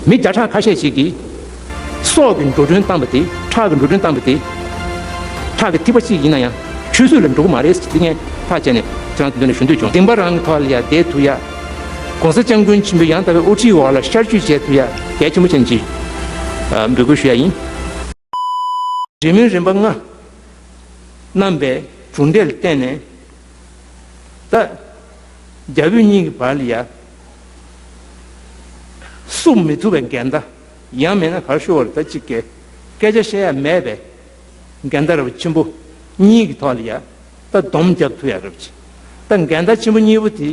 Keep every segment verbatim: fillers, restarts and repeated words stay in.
མི་བརྒྱ་ཕྲག་ཁ་ཤས་ཤིག་གིས་སྲོག་གི་འགྲོ་གྲོན་བཏང་པ་དེ། ཁྲག་གི་འགྲོ་གྲོན་བཏང་པ་དེ། ཁྲག་གི་ཐིགས་པ་གཅིག་ཡིན་ན་ཡང་ཆུད་ཟོས་ལ་འགྲོ་གི་མ་རེད་ཟེར་དེ་ངས་ཐག་བཅད་ནས་ཁྱེད་རང་ཚོ་མདུན་ལ་ཞུ་འདོད་བྱུང་། བདེན་པ་རང་གི་ཐོག་ལ་ཡ་བསྡད་ཐུབ་ཡ། ༸གོང་ས་༸སྐྱབས་མགོན་ཆེན་པོའི་ཡང་དག་པའི་དབུ་ཁྲིད་འོག་ལ་ཤར་བསྐྱོད་བྱེད་ཐུབ་ཡ་གལ་ཆེན་པོ་ཅན་ཅིག་འབོད་སྐུལ་ཞུ་ཡ་ཡིན། འབྲེལ་མོལ་རིམ་པ་ལྔ་གནང་བའི་གྲུབ་འབྲས་ལ་བརྟེན་ནས། ད་རྒྱ་བོད་གཉིས་ཀྱི་བར་ལ་ཡ་བསུབ་མི་ཐུབ་པའི་འགལ་ཟླ། ཡང་མིན་ན་ག་རེ་ཞུ་བ་རེད། ད་གཅིག་གི་སྐད་ཆ་བཤད་ཡ་མེད་པའི་འགལ་ཟླ་རབ་ཆེན་པོ་གཉིས་ཀྱི་ཐོག་ལ་ཡ་ད་སྡོམ་རྒྱབ་ཐུབ་ཡ་རབ་ཆེ། ད་འགལ་ཟླ་ཆེན་པོ་གཉིས་པོ་དེ་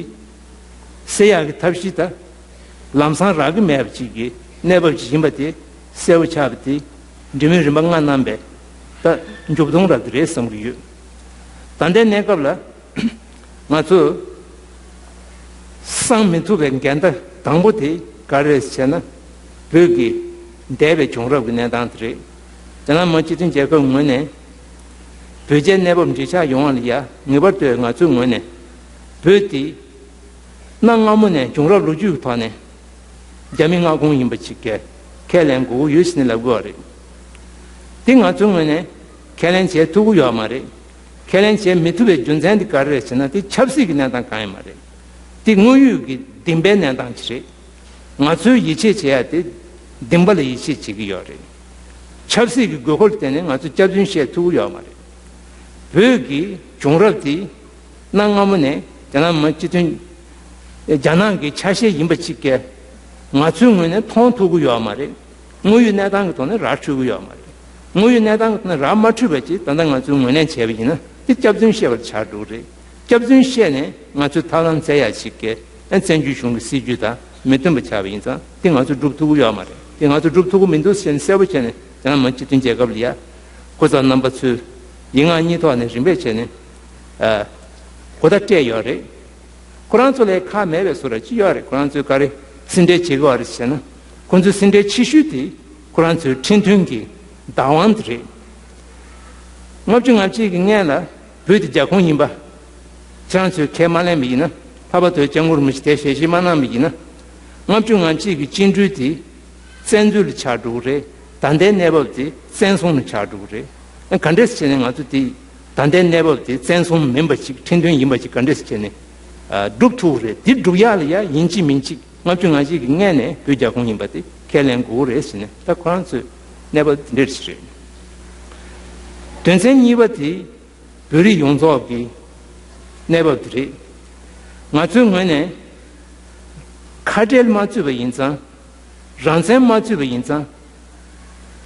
སེལ་ཡག་གི་ཐབས་ཤེས་ད་ལམ་སང་རག་གི་མེད་པ་ཅིག་གི་གནས་བབ་ཅིག་ཡིན་པ་དེ་གསལ་པོ་ཆགས་པ་དེ་འབྲེལ་མོལ་རིམ་པ་ལྔ་གནང་བས་ད་མཇུག་སྡོམ་རབ་དེ་རེད་བསམ་གི་ཡོད། ད་ལྟའི་གནས་སྐབས་ལ་ང་ཚོ་སངས་མི་ཐུབ་པའི་འགལ་ཟླ་དང་པོ་དེ་ག་རེ་རེད་ཟེར་ན། བོད་ཀྱི་འདས་པའི་བྱུང་རབས་ཀྱི་གནས་སྟངས་དེ་རེད། རྒྱ་ནག་མི་དམངས་སྤྱི་མཐུན་རྒྱལ་ཁབ་ངོས་ནས་བོད་རྒྱའི་གནས་བབ་འགྲིག་ཆགས་ཡོང་བ་ལ་ཡ་ངེས་པར་དུ་ང་ཚོའི་ངོས་ནས་བོད་དེ་གནའ་སྔ་མོ་ནས་བྱུང་རབས་ལོ་རྒྱུས་ཀྱི་ཐོག་ནས་རྒྱ་མི་མངའ་ཁོངས་ཡིན་པ་ཅིག་གི་ཁས་ལེན་དགོས་ཀྱི་ཡོད་ཟེར་ནས་ལབ་དགོས་པ་རེད། དེ་ང་ཚོའི་ངོས་ནས་ཁས་ལེན་བྱེད་ཐུབ་ཀྱི་ཡོད་མ་རེད། ཁས་ལེན་བྱེད་མི་ཐུབ་པའི་རྒྱུ་མཚན་དེ་ག་རེ་རེད་ཟེར་ན། དེ་ཆབ་སྲིད་ཀྱི་གནས་སྟངས་གང་ཡང་མ་རེད། དེ་དངོས་ཡོད་ཀྱི་བདེན་པའི་གནས་སྟངས་ཅིག་རེད། ང་ཚོའི་ཡིད་ཆེས་བྱེད་ཡ་དེ་བདེན་པ་ལ་ཡིད་ཆེས་བྱེད་ཀྱི་ཡོད་རེད། ཆབ་སྲིད་ཀྱི་དགོས་མཁོ་ལ་བརྟེན་ནས་ང་ཚོས་སྐྱག་རྫུན་བཤད་ཐུབ་ཀྱི་ཡོད་མ་རེད། བོད་ཀྱི་བྱུང་རབས་དེ་གནའ་སྔ་མོ་ནས་རྒྱ་ནག་མི་དམངས་སྤྱི་མཐུན། རྒྱ་ནག་གི་ཆ་ཤས་ཡིན་པ་ཅིག་གིས་ང་ཚོའི་ངོས་ནས་མཐོང་ཐུབ་ཀྱི་ཡོད་མ་རེད། དངོས་ཡོད་གནས་སྟངས་ཀྱི་ཐོག་ནས་ར་འཕྲོད་ཀྱི་ཡོད་མ་རེད། དངོས་ཡོད་གནས་སྟངས་ཀྱི་ཐོག་ནས་ར་མ་འཕྲོད་པ་ཅིག་ད་ལྟ་ང་ཚོས་ངོས་ལེན་བྱས་པ་ཡིན་ན་དེ་སྐྱག་རྫུན་བཤད་པ་ཆགས་འགྲོ་གི་རེད། སྐྱག་རྫུན་བཤད་ནས་ང་ཚོས་ཐབས་ལམ་བཙལ་ཡ་ཞིག་གིས་ཨ་བཙན་བྱོལ་གཞུང་གི་སྲིད་ཇུས་དང་མི་མཐུན་པ་ཆགས་པ་ཡིན་ཙང་དེ་ང་ཚོས་སྒྲུབ་ཐུབ་ཀྱི་ཡོད་མ་རེད། དེ་ང་ཚོས་སྒྲུབ་ཐུབ་ཀྱི་མི་འདུག་ཟེར་ནས་གསལ་པོ་བྱས་ནས་རྒྱ་ནག་མི་དམངས་སྤྱི་མཐུན་རྒྱལ་ཁབ་ལ་ཡ་སྐུ་ཚབ་རྣམ་པ་ཚོས་ཡིག་ངག་གཉིས་ཐོག་ནས་རིམ་པས་བྱས་ནས་ཨ་གོ་བརྡ་སྤྲད་ཡོད་རེད། ཁོ་རང་ཚོ་ལ་ཁག་མེད་པའི་བཟོ་འདྲ་ཅིག་ཡོད་རེད། ཁོ་རང་ཚོས་ག་རེ་སེམས་ཁྲལ་བྱེད་དགོས་པ་རེད་ཟེར་ན། ཁོ་ཚོའི་སེམས་ཁྲལ་ཆེ་ཤོས་དེ་ཁོ་རང་ཚོའི་ཁྲིམས་མཐུན་གྱི་བདག་དབང་དེ་རེད། ལྔ་བཅུ་ང་གཅིག་གི་སྔན་ལ་བོད་དེ་རྒྱ་ཁོངས་ཡིན་པ་ཁྱེད་རང་ཚོས་ཁས་མ་ལེན་པ་ཡིན་ན། ལྷག་པར་དུ་སྐྱབས་མགོན་རིན་པོ་ཆེ་དེ་ཞལ་བཞེས་མ་གནང་པ་ཡིན་ན། ལྔ་བཅུ་ང་གཅིག་གི་བཅིངས་འགྲོལ་དེ་བཙན་འཛུལ་ལ་ཆགས་འགྲོ་གི་རེད། ད་ལྟའི་གནས་བབ་དེ་བཙན་བཟུང་ལ་ཆགས་འགྲོ་གི་རེད། ཨ་ག་འདྲས་བྱས་ནས་ང་ཚོ་དེ་ད་ལྟའི་གནས་བབ་དེ་བཙན་བཟུང་མིན་པ་ཅིག་ཁྲིམས་མཐུན་ཡིན་པ་ཅིག་ག་འདྲས་བྱས་ནས་ཨ་སྒྲུབ་ཐུབ་ཀྱི་རེད། དེ་སྒྲུབ་ཡག་ལ་ཡ་ཡིན་གཅིག་མིན་གཅིག་ལྔ་བཅུ་ང་གཅིག་གི་སྔན་ནས་བོད་རྒྱ་ཁོངས་ཡིན་པ་དེ་ཁས་ལེན་དགོས་ཀྱི་རེད་ཟེར་ནས། ད་ཁོ་རང་ཚོའི་གནས་བབ་དེ་འདྲས་ཞིག་རེད། དོན་ཚན་གཉིས་པ་དེ་བོད་རིགས་ཡོངས་རྫོགས་ཀྱི་གནས་བབ་དེ་རེད། ང་ཚོའི་ངོས་ནས་ཁ་བྲལ་མ་བརྩོད་པ་ཡིན་ཙང་། རང་བཙན་མ་བརྩོད་པ་ཡིན་ཙང་།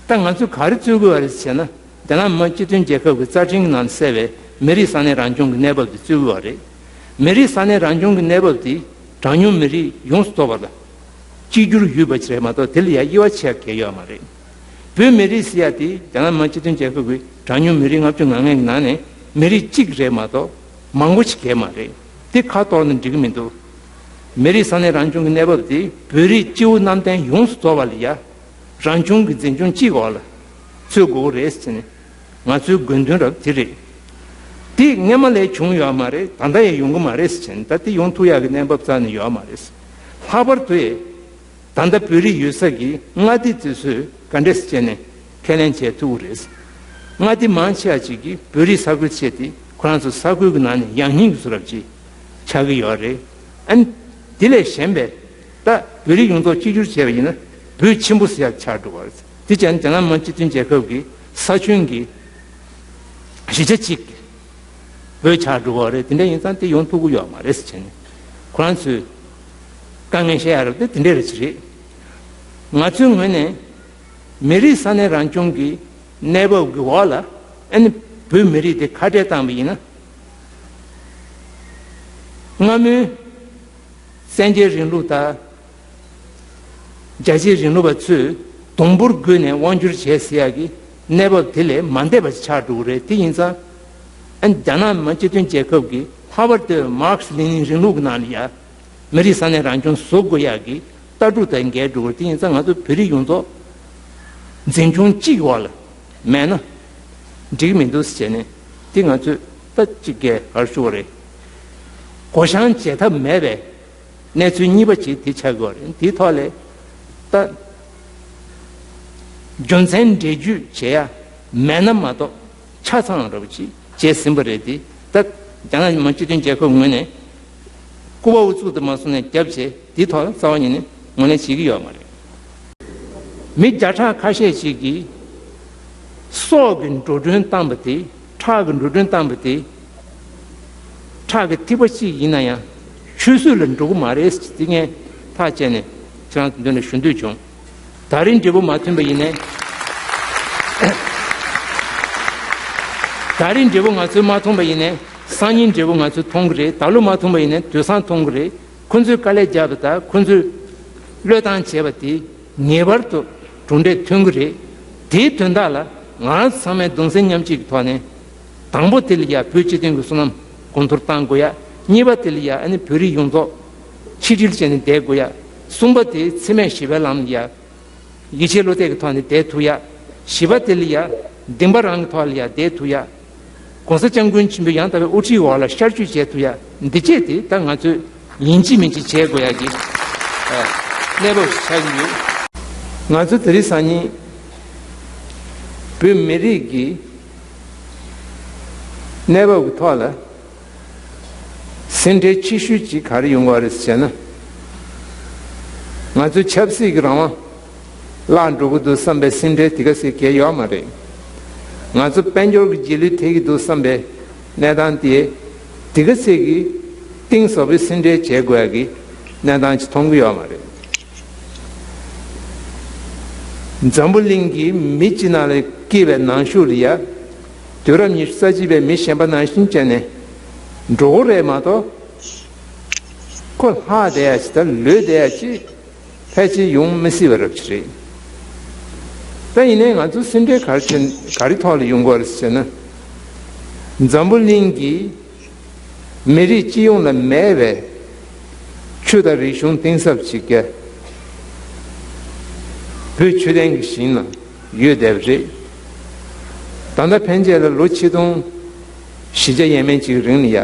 ད་ང་ཚོས་ག་རེ་རྩོད་དགོས་པ་རེད་ཟེར་ན། རྒྱ་ནག་མི་དམངས་སྤྱི་མཐུན་རྒྱལ་ཁབ་ཀྱི་རྩ་ཁྲིམས་ཀྱི་ནང་གསལ་བའི་མི་རིགས་ས་གནས་རང་སྐྱོང་གི་གནས་བབ་དེ་རྩོད་དགོས་པ་རེད། མི་རིགས་ས་གནས་རང་སྐྱོང་གི་གནས་བབ་དེ་གྲངས་ཉུང་མི་རིགས་ཡོངས་སུ་རྫོགས་པ་ལ་གཅིག་གྱུར་ཡོད་པ་ཞིག་རེད་མ་གཏོགས་དེ་ལ་ཡ་དབྱེ་བ་ཕྱེ་གལ་ཡོད་མ་རེད། བོད་མི་རིགས་ཟེར་ཡ་དེ་རྒྱ་ནག་མི་དམངས་སྤྱི་མཐུན་རྒྱལ་ཁབ་ཀྱི་གྲངས་ཉུང་མི་རིགས་ལྔ་བཅུ་ང་ལྔ་གི་ནང་ནས་མི་རིགས་གཅིག་རེད་མ་གཏོགས་མང་པོ་ཞིག་གལ་མ་རེད། དེ་ཁ་གཏོར་ན་འགྲིག་གི་མི་འདུག་མི་རིགས་ས་གནས་རང་སྐྱོང་གི་གནས་བབ་དེ་བོད་རིགས་སྤྱི་བོ་གནམ་བསྟན་ཡོངས་སུ་རྫོགས་པ་ལ་ཡ་རང་སྐྱོང་གི་འཛིན་སྐྱོང་གཅིག་འོག་ལ་ཚུད་དགོས་རེད་ཟེར་ནས་ང་ཚོའི་དགོས་འདུན་རབ་དེ་རེད། དེ་སྔོན་མ་ལས་བྱུང་ཡོད་མ་རེད། ད་ལྟ་ཡང་ཡོང་གི་མ་རེད་ཟེར་ནས། ད་དེ་ཡོང་ཐུབ་ཡག་གི་གནས་བབ་རྩ་ནས་ཡོད་མ་རེད། ལྷག་པར་དུ་ད་ལྟ་བོད་རིགས་ཡོད་ས་གི་མངའ་སྡེ་དེ་ཚོས་ག་འདྲས་བྱས་ནས་ཁས་ལེན་བྱེད་ཐུབ་ཀྱི་རེད། མངའ་སྡེ་མང་ཆེ་བ་ཅིག་གིས་བོད་རིགས་ས་ཁུལ་བྱས་ཏེ་ཁོ་རང་ཚོ་ས་ཁུལ་གྱི་ནང་ནས་ཡང་སྙིང་གི་བཟོ་འདྲ་ཅིག་ཆགས་ཀྱི་ཡོད་རེད། ཨ་ནི་དེ་ལས་གཞན་པའི་ད་བོད་རིགས་ཡོངས་རྫོགས་གཅིག་གྱུར་བྱས་པ་ཡིན་ན་བོད་ཆེན་པོ་ཟེར་ཡག་ཆགས་འགྲོ་བ་རེད། དེ་བྱས་ན་རྒྱ་ནག་མི་དམངས་སྤྱི་མཐུན་རྒྱལ་ཁབ་ཀྱི་ས་ཁྱོན་གྱི་བཞི་ཆ་གཅིག་བོད་ཆགས་འགྲོ་བ་རེད། དེ་འདྲ་ཡིན་ཙང་དེ་ཡོང་ཐུབ་ཀྱི་ཡོད་མ་རེད་ཟེར་བྱས་ནས་ཁོ་རང་ཚོས་དཀའ་ངལ་བཤད་ཡ་རབས་དེ་དེ་འདྲ་རེད་ཅི་རེད། ང་ཚོའི་ངོས་ནས་མི་རིགས་ས་གནས་རང་སྐྱོང་གི་གནས་བབ་ཀྱི་འོག་ལ་ཨ་ནི་བོད་མི་རིགས་དེ་ཁ་བྲལ་བཏང་བ་ཡིན་ན། སྔ་མོའི་བཙན་རྒྱལ་རིང་ལུགས་དང་རྒྱལ་གཅེས་རིང་ལུགས་པ་ཚོས་སྡོང་པོར་བརྒྱུས་ནས་དབང་སྒྱུར་བྱས་ཟེར་ཡག་གི་གནས་བབ་དེ་ལས་མ་འདས་པ་ཞིག་ཆགས་འགྲོ་གི་རེད། དེ་ཡིན་ཙང་ཨ་ནི་རྒྱ་ནག་མི་དམངས་སྤྱི་མཐུན་རྒྱལ་ཁབ་ཀྱི་ལྷག་པར་དུ་མར་ཁེ་སི་ལེ་ནིན་རིང་ལུགས་ཀྱི་ནང་ལ་ཡ་མི་རིགས་ས་གནས་རང་སྐྱོང་བཟོ་དགོས་ཡག་གི་ལྟ་གྲུབ་དང་འགལ་འགྲོ་གི་རེད། དེ་ཡིན་ཙང་ང་ཚོ་བོད་རིགས་ཡོངས་རྫོགས་འཛིན་སྐྱོང་གཅིག་འོག་ལ་མེད་ན་འགྲིག་གི་མི་འདུག་ཟེར་བྱས་ནས་དེ་ང་ཚོས་ད་གཅིག་གས་ག་རེ་ཞུ་བ་རེད། བགོ་བཤའ་བྱེད་ཐབས་མེད་པའི་གནས་ཚུལ་གཉིས་པ་ཅིག་དེ་ཆགས་ཀྱི་ཡོད་རེད། དེའི་ཐོག་ལས་ད་ རྒྱུ་མཚན་འགྲེལ་བརྗོད་བྱེད་ཡ་མེད་ན་མ་གཏོགས་ཆ་ཚང་རབ་ཅིག་བྱས་ཟིན་པ་རེད་དེ། ད་རྒྱ་ནག་མི་དམངས་སྤྱི་མཐུན་རྒྱལ་ཁབ་ངོས་ནས་སྐུ་པར་བཙུགས་དུ་མ་སོང་ནས་རྒྱབ་བྱས་དེའི་ཐོག་ལ་རྩ་བ་ཉིད་ནས་ངོས་ལེན་བྱེད་ཀྱི་ཡོད་མ་རེད། མི་བརྒྱ་ཕྲག་ཁ་ཤས་ཤིག་གིས་སྲོག་གི་འགྲོ་གྲོན་བཏང་པ་དེ། ཁྲག་གི་འགྲོ་གྲོན་བཏང་པ་དེ། ཁྲག་གི་ཐིགས་པ་གཅིག་ཡིན་ན་ཡང་ཆུད་ཟོས་ལ་འགྲོ་གི་མ་རེད་ཟེར་དེ་ངས་ཐག་བཅད་ནས་ཁྱེད་རང་ཚོ་མདུན་ལ་ཞུ་འདོད་བྱུང་། ད་རིང་འབྲས་བུ་མ་ཐོན་པ་ཡིན་ནའི། ད་རིང་འབྲས་བུ་ང་ཚོས་མ་མཐོང་པ་ཡིན་ནའི་སང་ཉིན་འབྲས་བུ་ང་ཚོས་མཐོང་གི་རེད། ད་ལོ་མ་མཐོང་པ་ཡིན་ནའི་དུས་སང་མཐོང་གི་རེད། ཁོ་ཚོས་དཀའ་ལས་བརྒྱབ་པ་དང་ཁོ་ཚོས་བློས་བཏང་བྱས་པ་དེ་ངེས་པར་དུ་གྲུབ་འབྲས་ཐོན་གྱི་རེད། དེའི་དོན་དག་ལ་ང་རང་ཚང་མས་གདུང་སེམས་མཉམ་སྐྱེད་ཀྱི་ཐོག་ནས། དང་པོ་དེ་ལ་ཡ་བོད་སྤྱི་མཐུན་གྱི་བསོད་ནམས་གོང་མཐོར་གཏང་དགོས་ཡ། གཉིས་པ་དེ་ལ་ཡ་ཨ་ནི་བོད་རིགས་ཡོངས་རྫོགས་ཆིག་སྒྲིལ་བྱས་ནས་བསྡད་དགོས་ཡ། གསུམ་པ་དེ་འཚེ་མེད་ཞི་བའི་ལམ་ལ་ཡ་ཡིད་ཆེས་བློ་གཏད་ཀྱི་ཐོག་ནས་བསྡད་ཐུབ་ཡ། བཞི་པ་དེ་ལ་ཡ་བདེན་པ་རང་གི་ཐོག་ལ་ཡ་བསྡད་ཐུབ་ཡ། ༸གོང་ས་༸སྐྱབས་མགོན་ཆེན་པོའི་ཡང་དག་པའི་དབུ་ཁྲིད་འོག་ལ་ཤར་བསྐྱོད་བྱེད་ཐུབ་ཡ། འདི་བཅས་དེ་ད་ང་ཚོས་ཡིན་གཅིག་མིན་གཅིག་བྱེད་དགོས་ཡ་གི་ཨ་གནས་བབ་ཞིག་ཆགས་ཀྱི་ཡོད། ང་ཚོ་དེ་རིང་སང་ཉིན་བོད་མི་རིགས་ཀྱི་གནས་བབ་ཀྱི་ཐོག་ལ་ཟིན་བྲིས་ཆེ་ཤོས་ཅིག་ག་རེ་ཡོང་གི་རེད་ཟེར་ན། ང་ཚོའི་ཆབ་སྲིད་ཀྱི་རང་དབང་བརླག་འགྲོ་གི་འདུག་བསམ་པའི་ཟིན་བྲིས་དེ་ག་ཟེ་གལ་ཡོད་མ་རེད། ང་ཚོ་དཔལ་འབྱོར་གྱི་རྗེས་ལུས་ཐེབས་ཀྱི་འདུག་བསམ་པའི་གནས་སྟངས་དེ་དེ་ག་ཟེ་གི་གཏིང་ཟབ་པའི་ཟིན་བྲིས་བྱེད་དགོས་ཡ་གི་གནས་སྟངས་ཅིག་མཐོང་གི་ཡོད་མ་རེད། འཛམ་བུ་གླིང་གི་མི་སྤྱི་ནང་ལ་སྐྱེས་པའི་ནང་ཤུགས་ལ་ཡ། དུས་རབས་ཉི་ཤུ་རྩ་གཅིག་པའི་མི་གཞན་པ་ནང་བཞིན་བྱས་ནས་འགྲོ་གི་རེད་མ་གཏོགས། ཁོ་ལྷག་བསྡད་ཡ་ཅིག་དང་ལུས་བསྡད་ཡ་ཅིག་ཕལ་ཆེར་ཡོང་མི་སྲིད་པ་རབ་ཅིག་རེད། ད་ཡིན་ནའི་ང་ཚོ་ཟིན་བྲིས་ག་རེ་བྱེད་ག་རེ་ཐོག་ལ་ཡོང་གི་ཡོད་རེད་ཟེར་ན། འཛམ་བུ་གླིང་གི་མི་རིགས་སྤྱི་ཡོངས་ལ་མེད་པའི་ཆོས་དང་རིག་གཞུང་གཏིང་ཟབ་ཅིག་ག་བོད་ཆོས་ལྡན་གྱི་ཞིང་ནང་ཡོད་བསྡད་པ་རེད། ད་ལྟ་ཕན་ཆད་ལ་ལོ་ཆིག་སྟོང་བཞི་བརྒྱ་ཡས་མས་ཅིག་རིང་ལ་ཡ།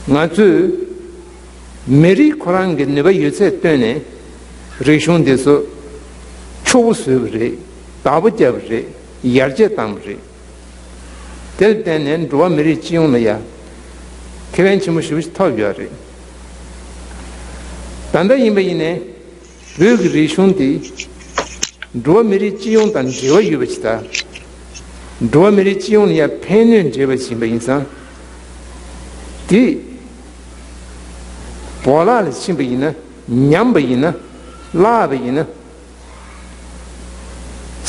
ང་ཚོས་མི་རིགས་ཁོ་རང་གི་ནུས་པ་ཡོད་ཚད་བཏོན་ནས་རིག་གཞུང་འདི་ཚོ་ཕྱུག་པོ་བཟོས་པ་རེད། བདག་པོ་བརྒྱབ་པ་རེད། ཡར་རྒྱས་བཏང་བ་རེད། དེར་བརྟེན་ནས་འགྲོ་བ་མི་རིགས་སྤྱི་ཡོངས་ལ་ཡ་ཁེ་ཕན་ཆེན་པོ་ཞེ་པོ་ཞིག་ཐོབ་ཡོད་རེད། ད་ལྟ་ཡིན་པ་ཡིན་ནའི་བོད་ཀྱི་རིག་གཞུང་འདི་འགྲོ་བ་མི་རིགས་སྤྱི་ཡོངས་དང་འབྲེལ་བ་ཡོད་པ་ཞིག་དང་། འགྲོ་བ་མི་རིགས་སྤྱི་ཡོངས་ལ་ཡ་ཕན་གནོད་འབྲེལ་བ་ཞིག་ཡིན་པ་ཡིན་ཙང་། འདི་བོར་བརླག་ལ་ཕྱིན་པ་ཡིན་ན། ཉམས་པ་ཡིན་ན། བརླག་པ་ཡིན་ན།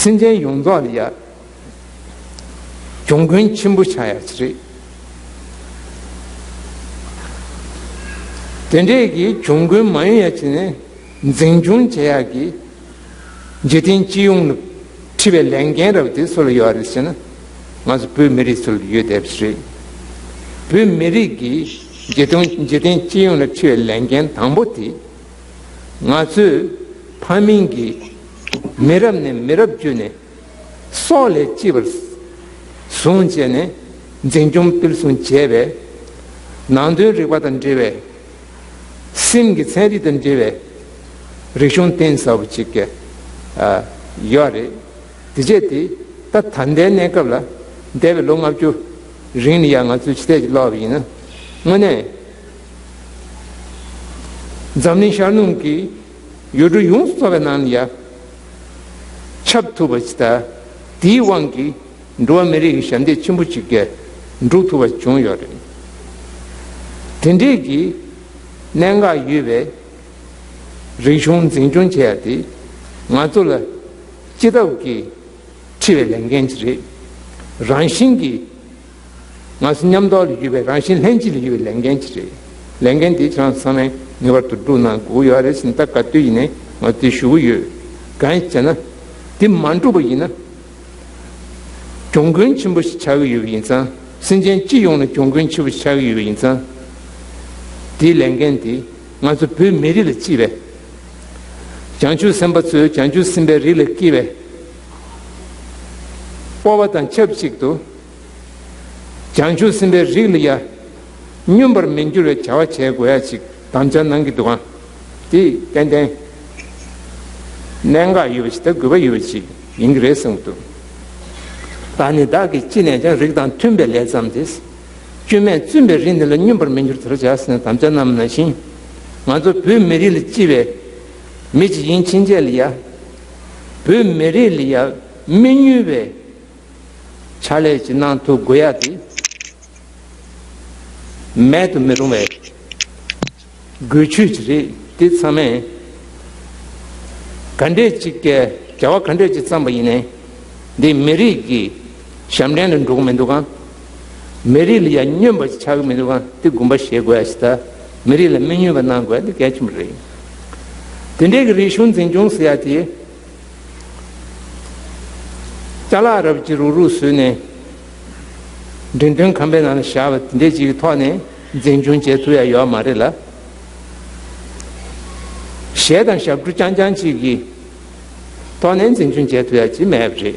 སེམས་ཅན་ཡོངས་རྫོགས་ལ་ཡ་གྱོང་གུན་ཆེན་པོ་ཆགས་ཡ་ཅིག་རེད། དེ་འདྲས་ཀྱི་གྱོང་གུན་མ་ཡོང་ཡ་ཅིག་ནས་འཛིན་སྐྱོང་བྱེད་ཡ་གི་འཇིག་རྟེན་སྤྱི་ཡོངས་ལ་འཁྲི་བའི་ལས་འགན་རབ་དེ་སུ་ལ་ཡོད་རེད་ཟེར་ན། ང་ཚོ་བོད་མི་རིགས་ཚོ་ལ་ཡོད་བསྡད་པ་རེད། བོད་མི་རིགས་ཀྱི་འཇིག་རྟེན་འཇིག་རྟེན་སྤྱི་ཡོངས་ལ་འཁྲི་བའི་ལས་འགན་དང་པོ་དེ། ང་ཚོས་ཕ་མིང་གི་མི་རབས་ནས་མི་རབས་བརྒྱུད་ནས་སྲོག་ལས་ལྕི་བར་བཟུང་བྱས་ནས་འཛིན་སྐྱོང་སྤེལ་གསུམ་བྱས་པའི་ནང་དོན་རིག་པ་དང་འབྲེལ་བའི་སེམས་ཀྱི་ཚན་རིག་དང་འབྲེལ་བའི་རིག་གཞུང་གཏིང་ཟབ་པོ་ཅིག་གི་ཨ་ཡོད་རེད། དེ་རྗེས་དེ་ད་ད་ལྟའི་གནས་སྐབས་ལ་འདས་པའི་ལོ་ལྔ་བཅུ་རིང་ལ་ཡང་ང་ཚོས་ཕྱི་བལྟས་ཀྱིས་ཀློག་པ་ཡིན་ན། དངོས་གནས་འཛམ་གླིང་ཤར་ནུབ་ཀྱི་ཡུལ་གྲུ་ཡོངས་སུ་རྫོགས་པའི་ནང་ལ་ཡ་ཁྱབ་ཐུབ་པ་ཅིག་དང་། དེའི་དབང་གིས་འགྲོ་བ་མི་རིགས་ཀྱི་ཞབས་འདེགས་ཆེན་པོ་ཅིག་གི་འགྲུབ་ཐུབ་པ་བྱུང་ཡོད་རེད། དེ་འདྲས་ཀྱི་གནད་འགག་ཡོད་པའི་རིག་གཞུང་འཛིན་སྐྱོང་བྱེད་ཡ་དེ་ང་ཚོ་ལ་སྤྱི་ཐབས་ཀྱི་འཁྲི་བའི་ལས་འགན་ཅིག་རེད། རང་བཞིན་གྱིས་ང་ཚོ་མཉམ་དུ་ལ་ཡོད་པའི་རང་བཞིན་ལྷན་སྐྱེས་ལ་ཡོད་པའི་ལས་འགན་ཅིག་རེད། ལས་འགན་དེ་ཁྱེད་རང་ཚང་མས་ངེས་པར་དུ་སྒྲུབ་གནང་དགོས་ཡོད་རེད་ཟེར་ནས་ད་ག་དུས་ཡིན་ནའི་ང་དེ་ཞུ་གི་ཡོད། གང་ཡིན་ཟེར་ན་དེ་མ་འགྲུབ་པ་ཡིན་ན་གྱོང་གུན་ཆེན་པོ་ཞིག་ཆགས་ཀྱི་ཡོད་པ་ཡིན་ཙང་། སེམས་ཅན་སྤྱི་ཡོངས་ལ་གྱོང་གུན་ཆེན་པོ་ཞིག་ཆགས་ཀྱི་ཡོད་པ་ཡིན་ཙང་། དེའི་ལས་འགན་དེ་ང་ཚོ་བོད་མི་རིགས་ལ་གཅེས་པའི་བྱང་ཆུབ་སེམས་དཔའ་ཚོས་བྱང་ཆུབ་སེམས་དཔའི་རིགས་ལ་གཅེས་པའི་སྤོབས་པ་དང་ཆབས་ཅིག་ཏུ། བྱང་ཆུབ་སེམས་དཔའི་རིགས་ལ་ཡ་སྙོམས་པར་མི་འགྱུར་བའི་བྱ་བ་བྱེད་དགོས་ཡ་ཅིག་དམ་བཅའ་གནང་གི་འདུག་ག་དེ་ཏན་ཏན་གནད་འགག་ཡོད་པ་ཞིག་དང་དགོས་པ་ཡོད་པ་ཞིག་ ཡིན་གྱི་རེད་གསུངས་འདུག། བདག་ནི་བདག་གིས་ཅི་ནས་ཀྱང་། རིགས་དང་མཐུན་པའི་ལས་བརྩམས་ཏེ། སྐྱོན་མེད་བཙུན་པའི་རིགས་འདི་ལ། སྨྱོན་པར་མི་འགྱུར་དེར་བྱ་ཟེར་ནས་དམ་བཅའ་གནང་བ་ནང་བཞིན། ང་ཚོ་བོད་མི་རིགས་ལ་སྐྱིད་པའི་མི་ཅིག་ཡིན་ཕྱིན་ཆད་ལ་ཡ། བོད་མི་རིགས་ལ་ཡ་མི་མྱོང་བའི་ཕྱག་ལས་ཅིག་གནང་ཐུབ་དགོས་ཡ་དེ། མེད་དུ་མི་རུང་བའི་དགོས་ཆོས་ཅིག་རེད། དེ་ཚང་མས་ག་འདྲས་ཅིག་གི་བྱ་བ་ག་འདྲས་ཅིག་བརྩམས་པ་ཡིན་ནའི། འདི་མི་རིགས་ཀྱི་ཞབས་འདྲེན་ལ་འགྲོ་གི་མི་འདུག་གམ། མི་རིགས་ལ་ཡང་སྨྱོན་པ་ཅིག་ཆགས་ཀྱི་མི་འདུག་གམ། དེ་དགོངས་པ་བཞེས་དགོས་ཡ་ཞིག་དང་། མི་རིགས་ལ་མི་སྨྱོན་པ་གནང་དགོས་ཡ་དེ་གལ་ཆེན་པོ་རེད། དེ་འདྲས་ཀྱི་རིག་གཞུང་འཛིན་སྐྱོང་ཟེར་ཡ་དེ། ཅ་ལག་རབ་ཀྱི་རུག་རུག་བཟོས་ནས། འགྲེམས་སྟོན་ཁང་པའི་ནང་ལ་བཞག་པ་དེ་འདྲས་ཅིག་གི་ཐོག་ནས་འཛིན་སྐྱོང་བྱེད་ཐུབ་ཡ་ཡོད་མ་རེད་ལ། གཞས་དང་ཞབས་བྲོ་རྐྱང་རྐྱང་ཅིག་གི་ཐོག་ནས་འཛིན་སྐྱོང་བྱེད་ཐུབ་ཡ་ཅིག་མེད་པ་རེད།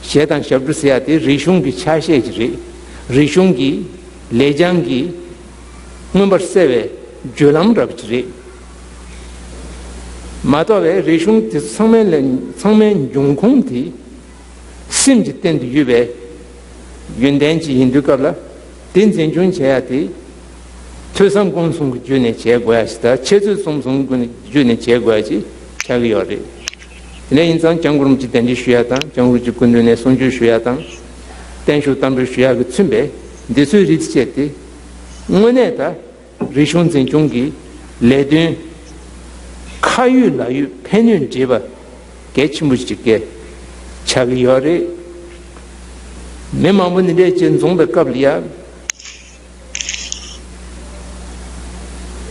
གཞས་དང་ཞབས་བྲོ་ཟེར་ཡ་དེ་རིག་གཞུང་གི་ཆ་ཤས་ཅིག་རེད། རིག་གཞུང་གི་ལེགས་བྱང་གི་མངོན་པར་གསལ་བའི་བརྒྱུད་ལམ་རབ་ཅིག་རེད། མ་གཏོགས་པའི་རིག་གཞུང་དེ་ཚང་མའི་ལས་ཚང་མའི་འབྱུང་ཁུངས་དེ། སེམས་ཀྱི་སྟེང་དུ་ཡོད་པའི་ཡོན་ཏན་ཅིག་ཡིན་དུས་སྐབས་ལ། དེ་འཛིན་སྐྱོང་བྱེད་ཡ་དེ། ཐོས་བསམ་སྒོམ་གསུམ་གྱི་བརྒྱུད་ནས་བྱེད་དགོས་ཡ་ཞིག་དང་། འཆད་རྩོད་རྩོམ་གསུམ་གྱི་བརྒྱུད་ནས་བྱེད་དགོས་ཡ་ཅིག་ཆགས་ཀྱི་ཡོད་རེད། དེ་འདྲ་ཡིན་ཙང་སྐྱབས་མགོན་རིན་པོ་ཆེ་གདན་འདྲེན་ཞུ་ཡ་དང་། སྐྱབས་མགོན་རིན་པོ་ཆེ་སྐུ་མདུན་ནས་གསུང་ཆོས་ཞུ་ཡ་དང་། བརྟན་བཞུགས་བསྟར་འབུལ་ཞུ་ཡ་གིས་མཚོན་པའི་འདི་ཚོའི་རིགས་བཅས་ཏེ། དངོས་གནས་ད། རིག་གཞུང་འཛིན་སྐྱོང་གི་ལས་དོན་ཁ་ཡོད་ལག་ཡོད་ཕན་ནུས་འདྲེས་པ་གལ་ཆེན་པོ་ཞིག་གི་ཆགས་ཀྱི་ཡོད་རེད། མི་མང་པོ་འདི་འདྲས་ཅིག་འཛོམས་པའི་སྐབས་ལ་ཡ།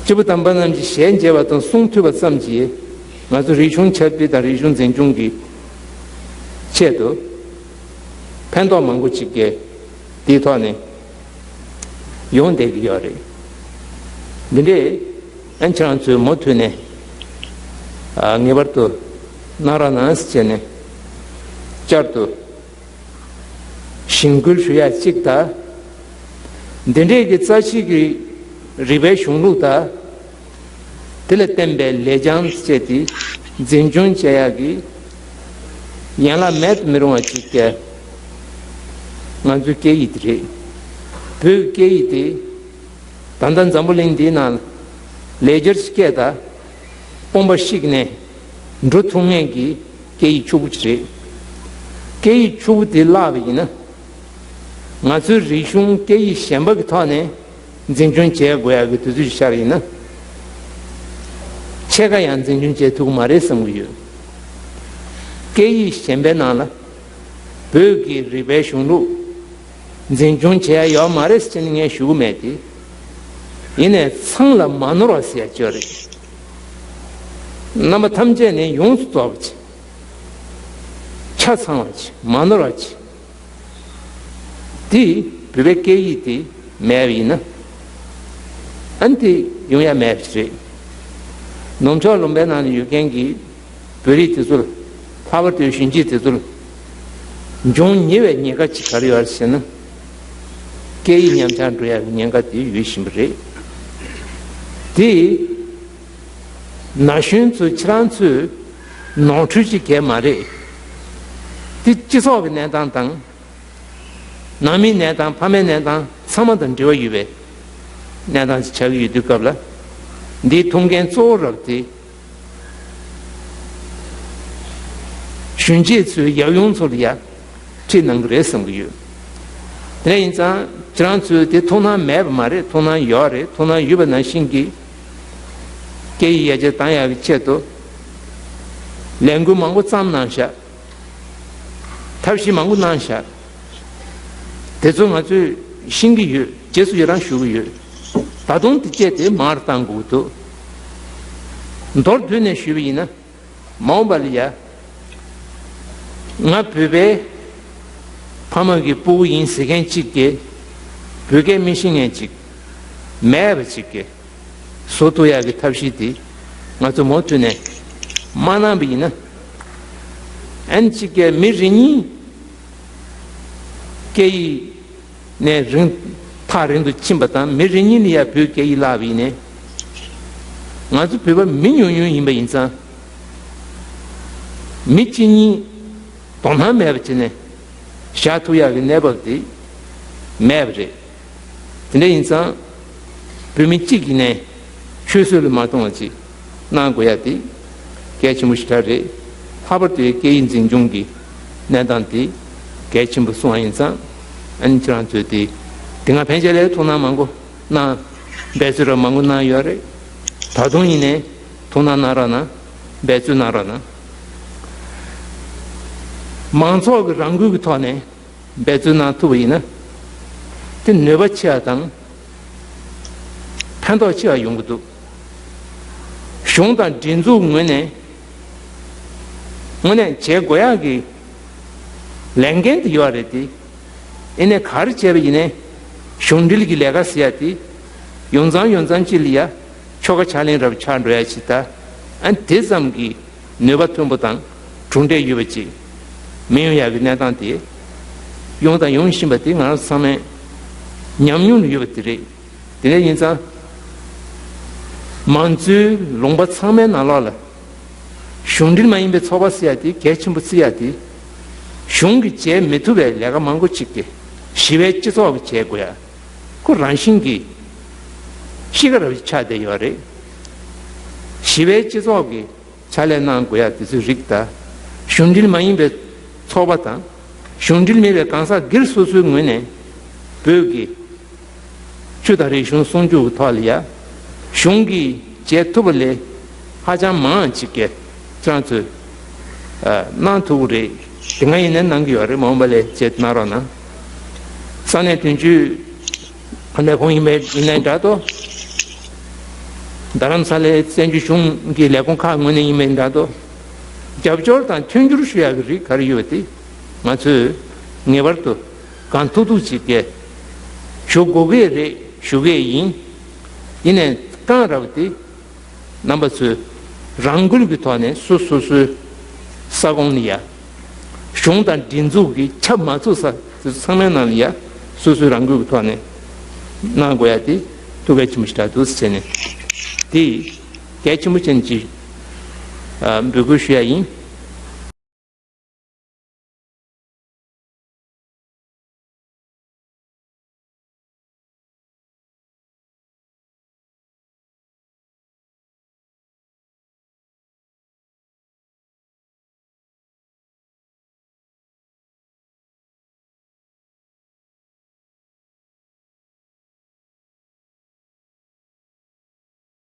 སྐྱེས་བུ་དམ་པ་རྣམས་ཀྱི་ཞལ་མཇལ་བ་དང་གསུང་ཐོས་པ་ཙམ་གྱིས། ང་ཚོ་རིག་གཞུང་ཁྱབ་སྤེལ་དང་རིག་གཞུང་འཛིན་སྐྱོང་གི་ཆེད་དུ་ཕན་ཐོགས་མང་པོ་ཅིག་གི་དེའི་ཐོག་ནས། ཡོང་བསྡད་ཀྱི་ཡོད་རེད། འདི་འདྲས་ཨན་ཁྱེད་རང་ཚོས་མུ་མཐུད་ནས། ཨ། ངེས་པར་དུ་གནང་རོགས་གནང་ཟེར་བྱས་ནས་བསྐྱར་དུ་གཞེན་སྐུལ་ཞུ་ཡ་གཅིག་དང་། འདི་འདྲས་ཀྱི་རྩ་ཆེ་གི་རིག་པའི་གཞུང་ལུགས་དང་། དེ་ལ་བརྟེན་པའི་ལེགས་བྱང་བཅས་དེ་འཛིན་སྐྱོང་བྱེད་ཡག་གི་ཡན་ལག་མེད་དུ་མི་རུང་བ་ཅིག་གི་ང་ཚོའི་སྐད་ཡིག་དེ་རེད། བོད་སྐད་ཡིག་དེ་ད་ལྟ་འཛམ་བུ་གླིང་འདིའི་ནང་ལ་ལེགས་སྦྱར་སྐད་དང་དཔུང་པ་གཤིགས་ནས་འགྲོ་ཐུབ་མཁན་གྱི་སྐད་ཡིག་ཕྱུག་པོ་ཅིག་རེད། སྐད་ཡིག་ཕྱུག་པོ་དེ་བརླག་པ་ཡིན་ན། ང་ཚོའི་རིག་གཞུང་སྐད་ཡིག་གཞན་པ་གི་ཐོག་ནས་འཛིན་སྐྱོང་བྱེད་དགོས་ཡག་གི་དུས་ཚོད་ཤར་ཡིན་ན། ཕྱེད་ཀ་ཡང་འཛིན་སྐྱོང་བྱེད་ཐུབ་ཀྱི་མ་རེད་བསམ་གྱི་ཡོད། སྐད་ཡིག་གཞན་པའི་ནང་ལ་བོད་ཀྱི་རིག་པའི་གཞུང་ལུགས་འཛིན་སྐྱོང་བྱེད་ཡ་ཡོད་མ་རེད་ཟེར་ནས་ངས་ཞུ་གི་མེད་དེ། ཡིན་ནའི་མཚང་ལ་མ་ནོར་བ་ཟེར་ཡ་ཅིག་ཡོད་རེད། རྣམ་པ་ཐམས་ཅད་ནི་ཡོངས་སུ་རྫོགས་པ་ཅིག་ཆ་ཚང་བ་ཅིག་མ་ནོར་བ་ཅིག་དེ་བོད་པའི་སྐད་ཡིག་དེ་མེད་པ་ཡིན་ན། ཨ་ནི་དེ་ཡོང་ཡ་མེད་པ་ཞིག་རེད། ནུབ་ཕྱོགས་ལུང་པའི་ནང་ལ་ཡོད་མཁན་གྱི་བོད་རིགས་དེ་ཚོ་ལ། ལྷག་པར་དུ་གཞོན་སྐྱེས་དེ་ཚོ་ལ་འབྱུང་ཉེ་བའི་ཉེན་ཁ་ཅིག་ག་རེ་ཡོད་རེད་ཟེར་ན། སྐད་ཡིག་ཉམས་ཆག་འགྲོ་ཡ་གི་ཉེན་ཁ་དེ་ཡོད་བཞིན་པ་རེད། དེ་ན་གཞོན་ཚོས་ཁྱེད་རང་ཚོས་ནོར་འཁྲུལ་ཅིག་གས་མ་རེད། དེ་སྤྱི་ཚོགས་ཀྱི་གནས་སྟངས་དང་། ནང་མིའི་གནས་སྟངས། ཕ་མའི་གནས་སྟངས་ཚང་མ་དང་འབྲེལ་བ་ཡོད་པའི་གནས་སྟངས་ཤིག་ཆགས་ཀྱི་ཡོད་དུས་སྐབས་ལ། འདིའི་ཐུགས་འགན་གཙོ་བོ་རབ་དེ་གཞོན་སྐྱེས་ཚོའི་ཡབ་ཡུམ་ཚོ་ལ་ཡ་ཁྲིད་གནང་གི་རེད་བསམ་གྱི་ཡོད། དེ་འདྲ་ཡིན་ཙང་ཁྱེད་རང་ཚོས་དེ་ཐུགས་སྣང་མེད་པ་མ་རེད། ཐུགས་སྣང་ཡོད་རེད། ཐུགས་སྣང་ཡོད་པ་ནང་བཞིན་གྱི་སྐད་ཡིག་ཡར་རྒྱས་བཏང་ཡག་གི་ཆེད་དུ་ལས་འགུལ་མང་པོ་བརྩམས་གནང་ཤག་ཐབས་ཤེས་མང་པོ་གནང་ཤག་དེ་ཚོ་ང་ཚོས་ཤེས་ཀྱི་ཡོད། རྗེས་སུ་ཡི་རང་ཞུ་གི་ཡོད། ད་དུང་དེ་སྐད་དེ་མར་བཏང་དགོས་འདུག་མདོར་བསྡུས་ནས་ཞུས་པ་ཡིན་ན། མ་འོངས་པ་ལ་ཡ། ང་བོད་པའི་ཕ་མ་གི་སྤུ་གུ་ཡིན་ཟེར་མཁན་གཅིག་གིས་བོད་སྐད་མི་ཤེས་མཁན་གཅིག་མེད་པ་གཅིག་གིས་བཟོ་ཐུབ་ཡག་གི་ཐབས་ཤེས་དེ་ང་ཚོ་མུ་མཐུད་ནས་མ་གནང་བ་ཡིན་ན། ཨན་གཅིག་གིས་མི་རེ་གཉིས་སྐད་ཡིག་ནས་རིང་ཐག་རིང་དུ་ཕྱིན་པ་དང་། མི་རེ་གཉིས་ལ་ཡ་བོད་སྐད་ཡིག་བརླག་པ་ཡིན་ནའི། ང་ཚོ་བོད་པ་མི་ཉུང་ཉུང་ཡིན་པ་ཡིན་ཙང་། མི་གཅིག་གཉིས་ དོ་སྣང་མེད་པ་བྱས་ནས་བཞག་ཐུབ་ཡག་གི་གནས་བབ་དེ་མེད་པ་རེད། དེ་འདྲ་ཡིན་ཙང་བོད་མི་གཅིག་ཡིན་ནའི་ཆུད་ཟོས་ལ་མ་གཏོང་བ་ཅིག་གནང་དགོས་ཡ་དེ་གལ་ཆེན་པོ་ཞེ་དྲག་རེད། ལྷག་པར་དུ་སྐད་ཡིག་འཛིན་སྐྱོང་གི་གནས་སྟངས་དེ་གལ་ཆེན་པོ་གསུངས་པ་ཡིན་ཙང་། ཨ་ནི་ཁྱེད་རང་ཚོས་དེ་དེ་སྔ་ཕན་ཆད་ལ་ཐུགས་སྣང་མང་པོ་གནང་། འབད་བརྩོན་རབ་མང་པོ་གནང་ཡོད་རེད། ད་དུང་ཡིན་ནའི་ཐུགས་སྣང་གནང་རོགས་གནང་། འབད་བརྩོན་གནང་རོགས་གནང་། མང་ཚོགས་ཀྱི་རང་འགུལ་གྱི་ཐོག་ནས་འབད་བརྩོན་གནང་ཐུབ་པ་ཡིན་ན། དེ་ནུས་པ་ཆེ་བ་དང་ཕན་ཐོགས་ཆེ་བ་ཡོང་གི་འདུག། གཞུང་དང་སྒྲིག་འཛུགས་ངོས་ནས་དངོས་གནས་བྱེད་དགོས་ཡག་གི་ལས་འགན་དེ་ཡོད་རེད་དེ། ཡིན་ནའི་ག་རེ་བྱས་པ་ཡིན་ནའི་གཞུང་འབྲེལ་གྱི་ལས་ཀ་ཟེར་ཡ་དེ་ཡོང་ཙང་ཡོང་ཙང་ཅིག་ལ་ཡ་ཆོ་ག་ཕྱག་ལེན་རབ་ཆགས་འགྲོ་ཡ་ཅིག་ད། ཨ་དེ་ཙམ་གྱི་ནུས་པ་མཐོན་པོ་དང་གྲུབ་འབྲས་ཡོད་པ་ཅིག་མི་ཡོང་ཡག་གི་གནས་སྟངས་དེ་ཡོང་དང་ཡོང་བཞིན་པ་དེ་ང་རང་ཚང་མས་ཉམས་མྱོང་ཡོད་པ་དེ་རེད། དེ་འདྲ་ཡིན་ཙང་མང་གཙོའི་ལུང་པ་ཚང་མའི་ནང་ལོགས་ལ་གཞུང་འབྲེལ་མ་ཡིན་པའི་ཚོགས་པ་ཟེར་ཡ་དེ་གལ་ཆེན་པོ་བརྩི་ཡ་དེ། གཞུང་གིས་བྱེད་མི་ཐུབ་པའི་ལས་ཀ་མང་པོ་ཅིག་དེ་ཞི་བའི་སྤྱི་ཚོགས་ཀྱིས་བྱེད་དགོས་ཡ་ཁོ་རང་བཞིན་གྱིས་གཤིས་ཀ་རབ་ཆགས་བསྡད་ཡོད་རེད། ཞི་བའི་སྤྱི་ཚོགས་ཀྱི་ཕྱག་ལས་གནང་དགོས་ཡ་དེ་ཚོའི་རིགས་དང་། གཞུང་འབྲེལ་མ་ཡིན་པའི་ཚོགས་པ་དང་། གཞུང་འབྲེལ་མིན་པའི་གང་ཟག་སྒེར་སོ་སོའི་ངོས་ནས་བོད་ཀྱི་ཆོས་དང་རིག་གཞུང་སྲུང་སྐྱོབ་ཀྱི་ཐོག་ལ་ཡ་གཞུང་གིས་བྱེད་ཐུབ་པ་ལས་ཧ་ཅང་མང་ཅིག་གིས་ཁྱེད་རང་ཚོས་གནང་ཐུབ་ཀྱི་རེད། དེ་སྔ་ཡིན་ནའི་གནང་གི་ཡོད་རེད། མ་འོངས་པ་ལ་བྱེད་གནང་རོགས་གནང་། ས་གནས་དོན་གཅོད་ལས་ཁུངས་ཡིན་པའི་ཡིན་ནའི་འདྲ་འདུག། རྡ་རམ་ས་ལའི་བཙན་བྱོལ་གཞུང་གི་ལས་ཁུངས་ཁག་ངོས་ནས་ཡིན་པའི་འདྲ་འདུག། རྒྱབ་སྐྱོར་དང་མཐུན་འགྱུར་ཞུ་ཡག་གི་རིགས་ག་རེ་ཡོད་པ་དེ་ང་ཚོས་ངེས་པར་དུ་གང་ཐུབ་ཐུབ་ཅིག་གིས་ཞུ་དགོས་ཀྱི་རེད། ཞུ་གི་ཡིན། ཡིན་ནའི་རྐང་ར་བ་དེ་རྣམ་པ་ཚོས་རང་འགུལ་གྱི་ཐོག་ནས་སོ་སོ་སོའི་ས་ཁོངས་ནས་ཡ། གཞུང་དང་སྒྲིག་འཛུགས་ཀྱིས་ཁྱབ་མ་ཚུགས་ས་དེ་ཚོ་ཚང་མའི་ནང་ལ་ཡ་སོ་སོའི་རང་འགུལ་གྱི་ཐོག་ནས་གནང་དགོས་ཡ་དེ་ཐུགས་གལ་ཆེན་པོ་ཞིག་རེད་འདུག་ཟེར་ནས། དེ་གལ་ཆེན་པོ་ཅན་གྱི་འབོད་སྐུལ་ཞུ་ཡ་ཡིན།